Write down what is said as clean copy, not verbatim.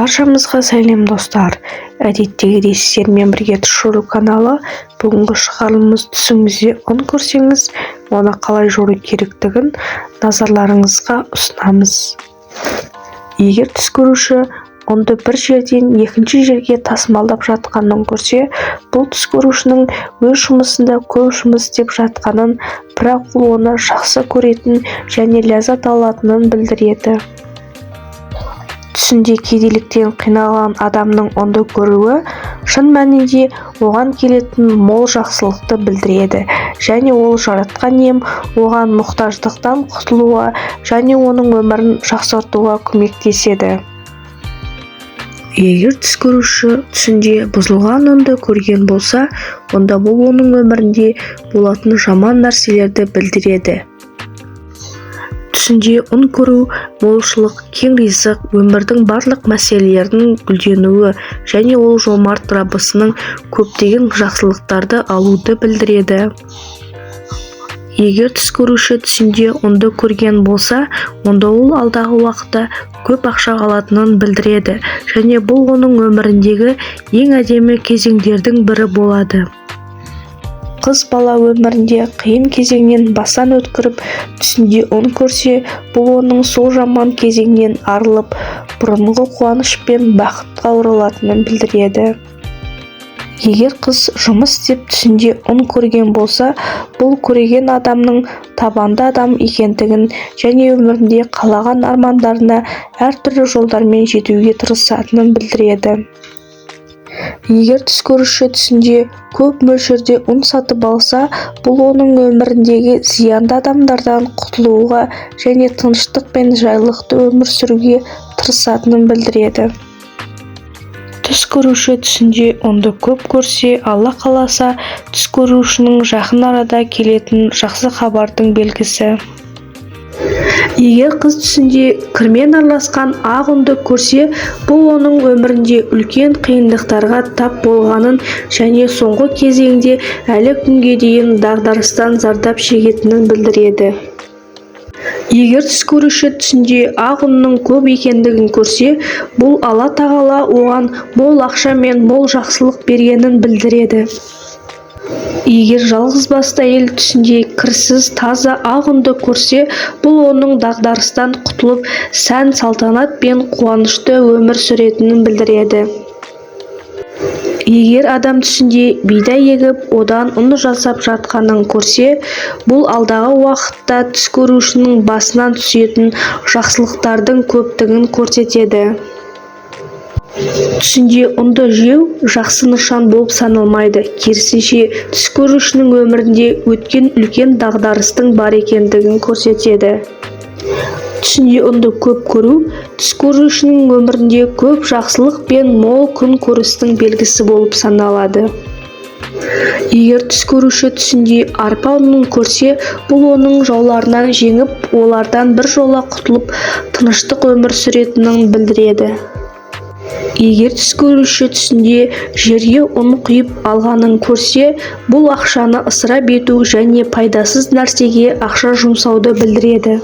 Баршамызға сәлем, достар! Әдеттегідей сіздермен бірге Түс каналы. Бүгінгі шығарылымымыз түсіңізде ұн көрсеңіз, оны қалай жору керектігін назарларыңызға ұсынамыз. Егер түс көруші ұнды бір жерден екінші жерге тасымалдап жатқанын көрсе, бұл түс көрушінің өз жұмысында көп жұмыс істеп жатқанын, бірақ ол оны жақсы көретінін және ләззат алатынын білдіреді. Түсінде кедейліктен қиналған адамның ұнды көруі шын мәнінде оған келетін мол жақсылықты білдіреді және ол Жаратқан Ием оған мұқтаждықтан құтылуға және оның өмірін жақсартуға көмектеседі. Егер түс көруші түсінде бұзылған ұнды көрген болса, онда бұл оның өмірінде болатын жаман нәрселерді білдіреді. Түсінде ұн көру молшылық, кең ризық, өмірдің барлық мәселелерінің гүлденуі және ол жомарт Раббысының көптеген жақсылықтарды алуды білдіреді. Егер түс көруші түсінде ұнды көрген болса, онда ол алдағы уақытта көп ақша алатынын білдіреді және бұл оның өміріндегі ең әдемі кезеңдердің бірі болады. Қыз бала өмірінде қиын кезеңнен бастан өткеріп, түсінде ұн көрсе, бұл оның сол жаман кезеңнен арылып, бұрынғы қуаныш пен бақытқа оралатынын білдіреді. Егер қыз жұмыс істеп, түсінде ұн көрген болса, бұл көреген адамның табанды адам екендігін және өмірінде қалаған армандарына әртүрлі жолдармен жетуге тырысатынын білдіреді. Егер түс көруші түсінде көп мөлшерде ұн сатып алса, бұл оның өміріндегі зиянды адамдардан құтылуға және тыныштық пен жайлылықты өмір сүруге тырысатынын білдіреді. Түс көруші түсінде ұнды көп көрсе, Алла қаласа, түс көрушінің жақын арада келетін жақсы хабардың белгісі. Егер қыз түсінде кірмен араласқан ақ ұнды көрсе, бұл оның өмірінде үлкен қиындықтарға тап болғанын және соңғы кезеңде әлі күнге дейін дағдарыстан зардап шегетінін білдіреді. Егер түс көруші түсінде ақ ұнның көп екендігін көрсе, бұл Алла Тағала оған мол ақша мен мол жақсылық бергенін білдіреді. Егер жалғызбасты әйел түсінде кірсіз таза ақ ұнды көрсе, бұл оның дағдарыстан құтылып, сән-салтанат пен қуанышты өмір сүретінін білдіреді. Егер адам түсінде бидай егіп, одан ұн жасап жатқанын көрсе, бұл алдағы уақытта түс көрушінің басынан түсетін жақсылықтардың көптігін көрсетеді. Түсінде ұнды жеу жақсы нышан болып саналмайды, керісінше, түс көрушінің өмірінде өткен үлкен дағдарыстың бар екендігін көрсетеді. Түсінде ұнды көп көру түс көрушінің өмірінде көп жақсылық пен мол күн көрістің белгісі болып саналады. Егер түс көруші түсінде арпа ұнын көрсе, бұл оның жауларынан жеңіп, олардан біржола құтылып, тыныштық өмір сүретінін білдіреді. Егер түс көруші түсінде жерге ұн құйып алғанын көрсе, бұл ақшаны ысырап ету және пайдасыз нәрсеге ақша жұмсауды білдіреді.